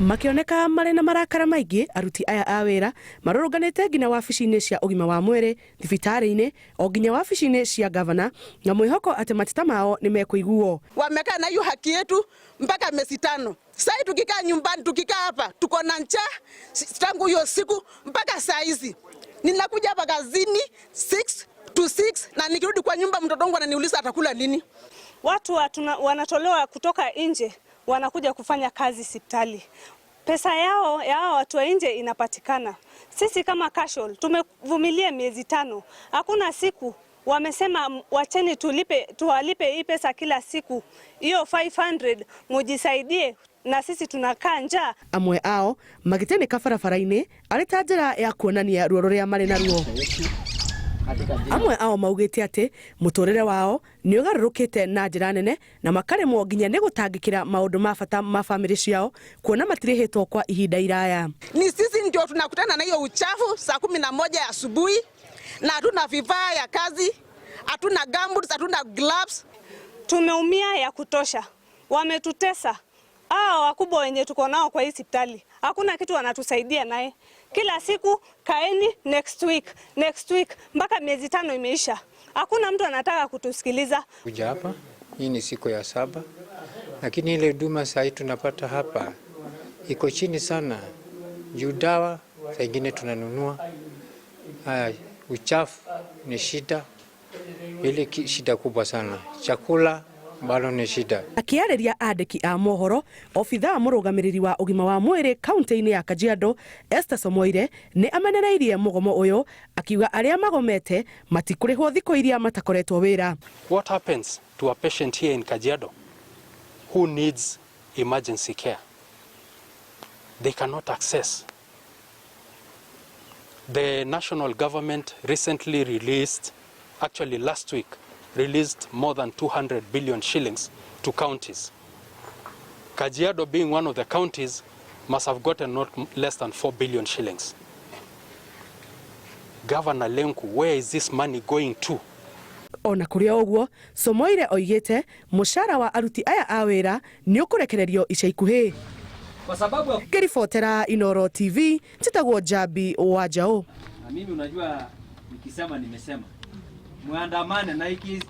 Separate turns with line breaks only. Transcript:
Makĩoneka marĩ na marakara maingĩ, aruti aya a wĩra marũrũnganĩte nginya wabici-inĩ cia ũgima wa mwĩrĩ, thibitarĩ-inĩ, o nginya wabici-inĩ cia gavana, na mwĩhoko atĩ mateta mao nĩ mekũiguo.
Wamekaa na hiyo haki yetu mpaka miezi 5. Sasa tukikaa nyumbani, tukikaa hapa tuko na njaa tangu hiyo siku mpaka saa hizi. Ninakuja hapa kazini 6 to 6 na nikirudi kwa nyumba mtoto wangu ananiuliza atakula nini.
Watu wanatolewa kutoka nje wanakuja kufanya kazi hospitali, pesa yao ya hao watu wa nje inapatikana. Sisi kama casual tumevumilia miezi 5, hakuna siku wamesema wacheni tulipe, tuwalipe hii pesa kila siku, hiyo 500 mujisaidie, na sisi tunakaa njaa.
Amwe ao magĩtĩnĩka barabara-inĩ arĩ ta njĩra ya kuonania ruo rũrĩa marĩ naruo. Amwe ao maugĩte atĩ mũtũrĩre wao nĩ ũgarũrũkĩte na njĩra nene na makaremwo nginya nĩ gũtangĩkĩra maũndũ ma bata ma famĩlĩ ciao, kuona matirĩhĩtwo kwa ihinda iraya.
Ni sisi ndio tunakutana na hiyo uchafu saa 11 asubuhi na hatuna vifaa ya kazi, hatuna gumboots, hatuna gloves.
Tumeumia ya kutosha, wametutesa hawa wakubwa wenye tuko nao kwa hii hospitali, hakuna kitu wanatusaidia naye. Kila siku kaeni next week, next week, mpaka miezi 5 imeisha, hakuna mtu anataka kutusikiliza.
Kuja hapa hii ni siku ya 7, lakini ile huduma saa hii tunapata hapa iko chini sana, juu dawa saa ingine tunanunua. Haya, uchafu ni shida, ili shida kubwa sana, chakula bado ni shida.
Akĩarĩria andĩki a mohoro, obithaa mũrũgamĩrĩri wa ũgima wa mwĩrĩ kaunti-inĩ ya Kajiado, Esther Somoire, nĩ amenereirie mũgomo ũyũ, akiuga arĩa magomete matikũrĩhwo thikũ iria matakoretwo wĩra.
What happens to a patient here in Kajiado who needs emergency care? They cannot access. The national government recently released, actually last week, released more than 200 billion shillings to counties. Kajiado, being one of the counties, must have gotten not less than 4 billion shillings. Governor Lenku, where is this money going to?
Ona kũrĩ o ũguo, Somoire oigĩte mũcara wa aruti aya a wĩra nĩ ũkũrekererio ica ikuhĩ.
Kwa sababu ya
Ngĩribotera Inoro TV, njĩtagwo Njambi wa Njaũ.
Na mimi unajua nikisema nimesema. Muandamane na iki